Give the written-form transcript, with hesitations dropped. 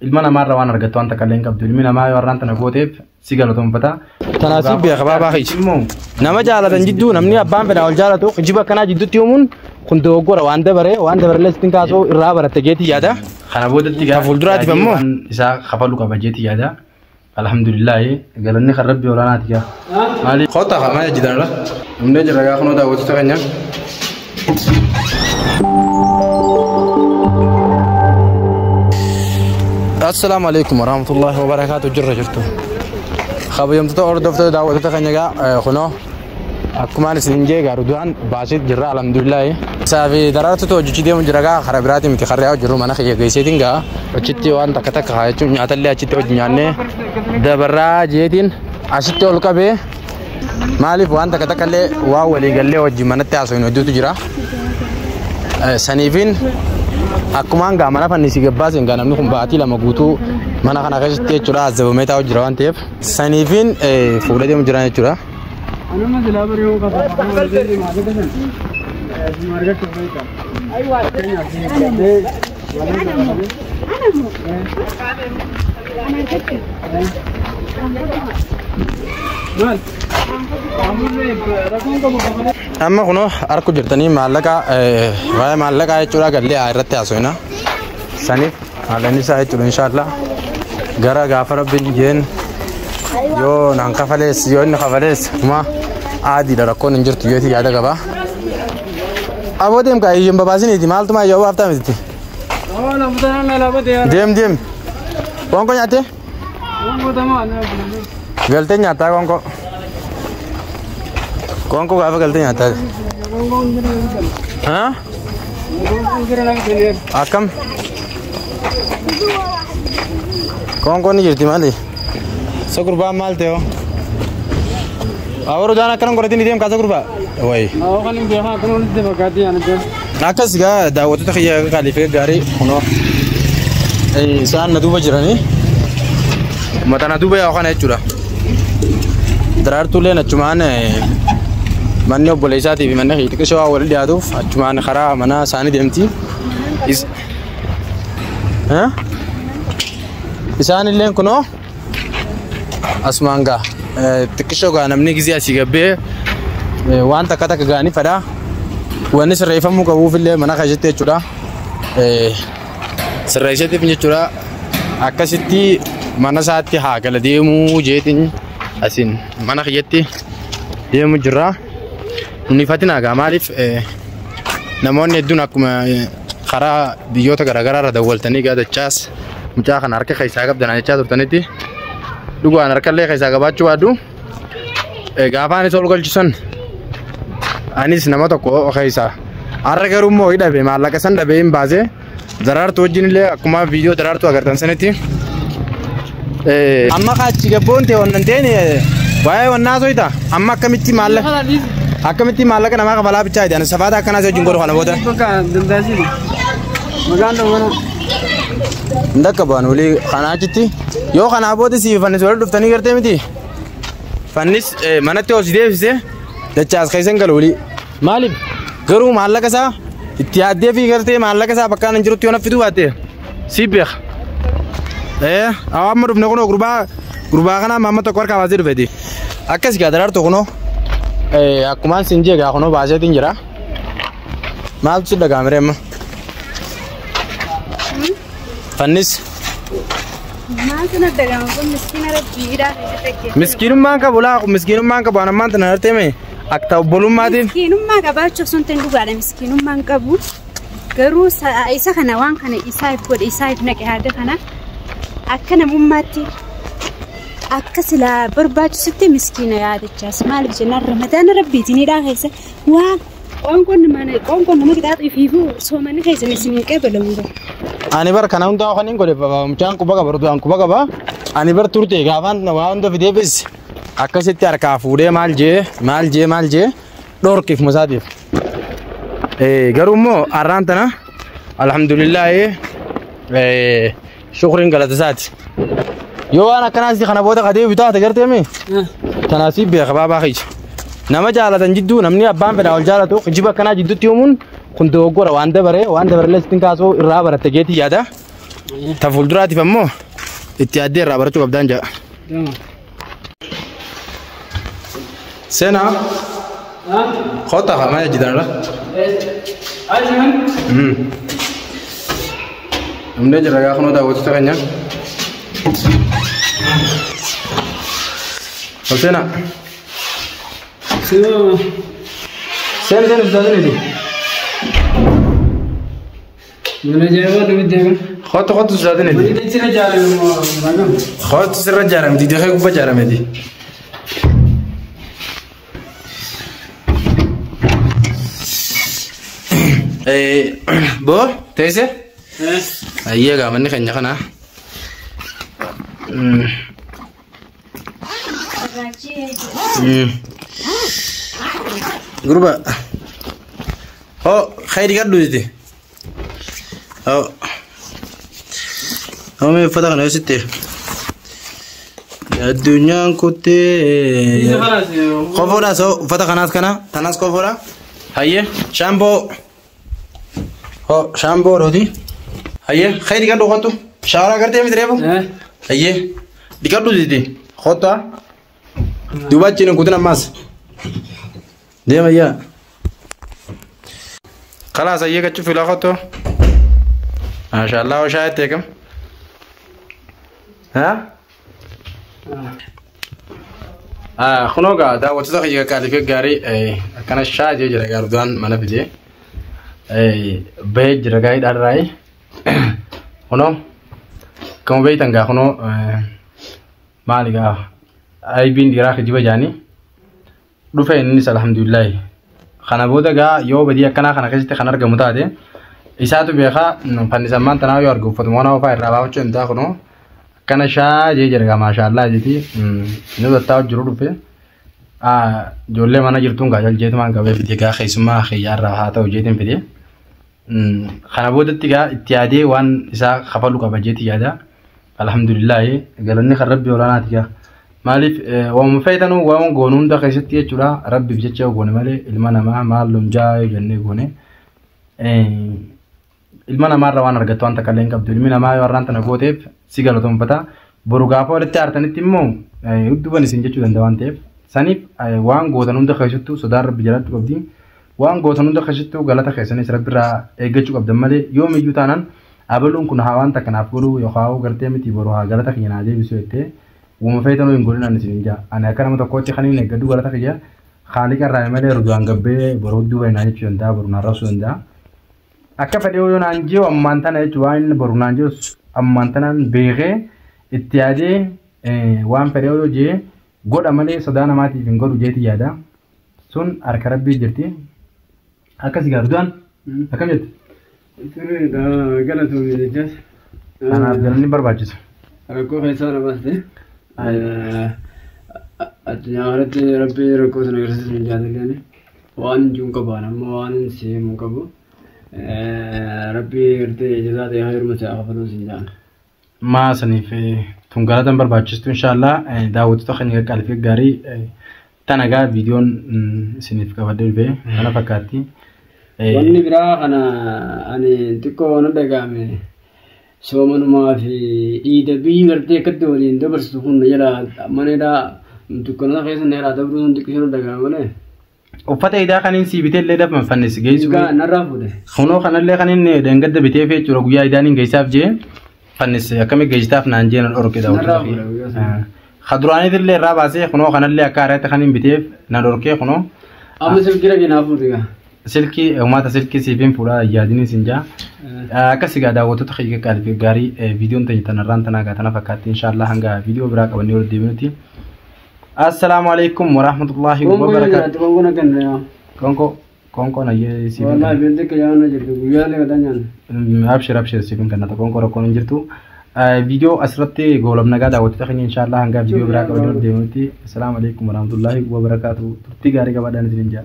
Ilma namaarraa waan argattu waan takka illee hin qabdu. Ilmi namaa yoo har'aan tana gooteef si galatoonfata. Tanaasiif beeka baabaa kiyya. Nama jaalatan jidduu namni abbaan fedhaa ol jaalatu kijiba akkanaa jidduutti uumuun kun dogoggora waan dabare waan dabarellee sittin kaasuu irraa baratte jeetii yaada. Kana boodatti Ka fuulduraatiif ammoo? waan isaa kafaluu qaba jeetii yaada. Alhamdulillaahi galanni kan rabbi olaanaati gaa. Maali? Kottaa kan maal jijjiiranidha? Humnee jirra gaafa nuu daawwattoota keenya. Assalaamu alaikum warahmatullahi wabarakaatu jirra jirtu. Kabajamtoota hordoftoota daawwattoota keenya egaa kunoo akkumaan isin jee gaaru duraan baasee jirra alhamdulillaahi. Isaa fi daraartutu hojjechii deemu jira gaa karaa biraatiin miti karraa jiru mana kiyya geesseetiin gaa achitti waan takka takka haa jechuun nyaatallee achitti hojii nyaannee dabarraa jeetiin asitti ol qabee maaliif waan takka takka illee waan walii gallee wajjin manatti haasofnu hedduutu jira. Saniifin akkumaan gaa mana fannisii gabbaaseen gaa namni kun baatii 2 guutuu mana kana keessatti jechuudha azabamee taa'u jira waan ta'eef saniifin fuudhee deemu jira jechuudha. Amma kunoo harku jirtanii maallaqa waa'ee maallaqaa jechuudha gallee haa irratti haasofna. Saniif maallaqni isaa jechuudha inshaallah gara gaafa rabbiin jeen yoo naan kafalees yoo inni kafalees kuma aadiidha rakkoon hin jirtu jeeti yaada qaba. Aboo deem kaa iyyuu hin babaasiniiti maaltu maa yoo baaftaa miti. Deem deem. Qoonqoo nyaattee? Galtee nyaattaa qoonqoo. Qoonqoo gaafa galtee nyaattaa. Haa? Akkam? Qoonqoon ni jirti maali? Isa gurbaan maal ta'e hoo? Awwaru daan akkana godhatiin deem kaasa gurbaa. Wayi. Akkas gaa daawwattoota kiyya qaalii fi gaarii kunoo isaan na duuba jiranii mata na duuba yaa'u kana jechuudha. Daraartuulleen achumaan manni obboleessaatii fi manni kiyya xiqqishoo waan wal dhiyaatuuf achumaan karaa mana isaanii deemti. Isaan illeen kunoo asumaan gaa xiqqishoo gaa namni gizee asii gabbee waan takka takka gaanii fedha. Wanni sirreeffamuu qabuuf illee mana keessatti jechuudha. Sirreessatiif jechuudha. Akkasitti mana isaatti haa gala deemuu jeetiin asiin mana kiyyatti deemu jirra. Hin ifatinaa gaa maaliif namoonni hedduun akkuma karaa biyyoota garaagaraa irra dawwaltanii gaa dachaas mucaa kana harka keessaa qabdan jechaa turtanitti dhugaan harkallee keessaa qabaachuu baadhu gaafaan isa ol galchisan anis nama tokko keessaa har'a garuu immoo hidhabe maallaqa san dhabee hin baase daraartuu wajjin illee akkuma viidiyoo daraartuu agartan sanitti amma kaachi gabboon ta'e wannan ta'een waa'ee wannaa soyita amma akkamitti maallaqa akkamitti maallaqa namaa kafalaa bichaa jedhan safaata akkanaas wajjin godhu kana booda. Hin dhaqqaban olii kanaa achitti yoo kanaa booda siif fannis wal dhuftanii gartee miti fannis manatti hojii deebisee dachaas keessa hin galu olii maaliif garuu maallaqa isaa itti yaaddee fi gartee maallaqa isaa bakka hin jirutti yoo na fiduu baatte si beeka. Amma dhufne kunoo gurbaa kanaa amma tokko harkaa baasee dhufeeti. Akkas gaa daraartu kunoo akkumaan siin jee gaa kunoo baaseetiin jira. Maaltu si dhaga'ame amma? Fannis. Maaltu na dhaga'ama kun miskiina rabbii hidhaa keessatti dhaggeeffatu. Miskiinummaan qabu laa miskiinummaan qabu waan ammaan tana artee mee akka obbolummaatiin. Miskiinummaa qabaachuuf sun ta'in dhugaadha miskiinummaan qabu. Garuu isa kana waan kana isaaf godhe isaaf naqe haada kana akka namummaatti akka silaa barbaachisutti miskiina yaadachaas maaliif jennaan ramadaana rabbiitiin hidhaa keessa waan qoonqoon mana qoonqoon nama qixaaxu ifiifuu soomanni keessan isin hin qeebalamu bara. Ani bar kana hundaa kan hin godhe mucaan quba qaba duraan quba qaba. Ani bar turte gaafaan waa hunda fideefis akkasitti harkaa fuudhee maal jee maal jee maal jee dhorkiif musaatiif. Garuu immoo har'aan tana alhamdulillaahi shukriin galata isaati. Yoo waan akkanaas kana booda kadee bitaa taate gartee mee? Tanaasiif beeka baabaa kiyya. Nama jaalatan jidduu namni abbaan fedhaa ol jaalatu kijiba akkanaa jidduutti uumuun kun dogoggora waan dabare waan dabarellee sittin kaasuu irraa baratte jeetii yaada. Ta fuulduraatiif ammoo itti yaaddee irraa barachuu qabdaan jedha. Seenaa. Kottaa haa mana jiranidha. Humnee jira gaafa nuu daawwattoota keenya. Ol seenaa. Seeni seeni ustaaziniiti. Kottu kottu ustaaziniiti. Kottu sirra ijaaramti dikee gubbaa ijaaramti. Boo teessee? Ayyee gaa manni keenya kana. Gurba. Hoo khayri gadhu jette. Hoo. Hoo mee uffata kana eessitti? Addunyaan kuttee. Kofoodha soo uffata kanaas kana tanaas kofoodha. Hayyee shaamboo. Hoo shaamboo rooti. Hayyee khayri gadhu kottu. Shaaworaa gartee miti reefu? Hayyee dhiqadhu jette. Kottaa. Duuba achiin hin kutin ammaas. Deema ayyaa. Khalaas ayyee gachuu filaa kottu. Maashaallah hoo shaayii teekam. Haa? Kunoo gaa daawwattoota kiyya qaqqaalii fi gaarii akkana shaayii jira gaardaan mana fidee. Bahee jira gaa'ii dharraa'ee. Kunoo akkuma beektan gaa kunoo maali gaa aybiin dhiiraa kijiba jaanii dhufe innis alhamdulillahi. Kana booda gaa yoo badii akkanaa kana keessatti kan argamu taate isaatu beekaa fannisammaan tanaa yoo argu uffatuma waan ofaa irraa baafachuu hin ta'a kunoo akkana shaajee jira gaa maashaallah jeeti inni tattaa'u jiru dhufe. Ijoollee mana jirtuun gaa jaljeetumaan qabee fide gaa keessummaa kiyyaarraa haa ta'u jeetiin fide. Kana boodatti gaa itti yaadee waan isaa kafalu qaba jeeti yaada. Alhamdulillahi galanni kan rabbi olaanaati gaa. Maaliif waanuma feetanuu waan goonu hunda keessatti jechuudha rabbiif jecha yoo goone malee ilma namaa maal lunjaa jennee goone. Ilma namaarra waan argattu waan takka illee hin qabdu. Ilmi namaa yoo har'aan tana gooteef si galatoonfata. Boru gaafa walitti aartanitti immoo hudduban isin jechuu danda'a waan ta'eef. Saniif waan gootan hunda keessattuu sodaan rabbi jiraachuu qabdi. Waan gootan hunda keessattuu galata keessanis rabbirraa eeggachuu qabdan malee yoomiyyuu taanaan abaluun kun haa waan takka naaf godhuu yookaan gartee miti boru haa galata kiyya naa deebisu jettee uuma feetanuu hin godhin ani isin hin jaa. Ani akka nama tokkootti kan hin eeggadhu galata kiyya haaliqa irraa malee rudaan gabbee boru hudduu baay'inaa jechuu danda'a boru naan rabsuu danda'a. Akka fedhee yoo naan jiru ammaan tana jechuun waan inni boru naan jiru ammaan tanaan beekee itti yaadee waan fedhee yoo jee godha malee sodaa namaatiif hin godhu jeeti yaada. Sun harka rabbii jirti. Akkas gaa rudaan akkam jette? Galatoomii jechaas. Kanaaf galanni barbaachisu. Rakkoo keessaa na baaste. Addunyaa kanatti rabbi rakkoo sana agarsiisu hin jaalalleen waan jiru qabaan ammoo waan seemu qabu. Rabbi gartee jazaa ta'e heeruma si'a kafaluu sin jaan. Maa saniif tun galatan barbaachistu inshaallah daawwattoota keenya qaqqaalii fi gaarii tana gaa viidiyoon isiniif qabadee dhufe kana fakkaatti. Wanni biraa kana ani xiqqoo waan dhaga'ame soomanumaa fi iida biyyi gartee akkatti waliin dabarsitu kun jala mana hidhaa dukkanaa keessa na jalaa dabruu sun xiqqoo dhaga'ame malee. Uffata idaa kan inni sii bitee illee lafa fannis geessu. Egaa narraa fuudhe. Kunoo kanallee kan inni dhangadda bitee fi jechuudha guyyaa idaan hin geessaaf jee fannis akkami geessitaaf naan jee na dhorke Narraa fuudhe guyyaa sana. Kaduraaniitillee irraa baasee kunoo kanallee akka haaraatti kan hin biteef na dhorkee kunoo Amma silkii dhagee naa fuudhe egaa. silkii uummata silkii siifin fuudhaa yaadini sin jaa. Akkas egaa daawwattoota kiyya qaqqaalii fi gaarii viidiyoon teenya tanarraan tanaa gaa tana fakkaatti inshaallah hanga viidiyoo biraa qabannee wal deebinuti. Assalaamu alaikum warahmatullahi Gongoon wabarakatuh. jiraatti gongoon akka hin yaa. Konko konko nayyee siifin Wallaahi beelti akka yaa'u na jirtu guyyaalee gataa nyaanna. Abshir abshir siifin kannata konko rakkoon hin jirtu. Viidiyoo asirratti goolabna gaa daawwattoota keenya inshaallah hanga viidiyoo biraa qabannee wal deebinuti. Assalaamu alaikum warahmatullahi wabarakatuh. Turtii gaarii qabaadhaan isin jaa.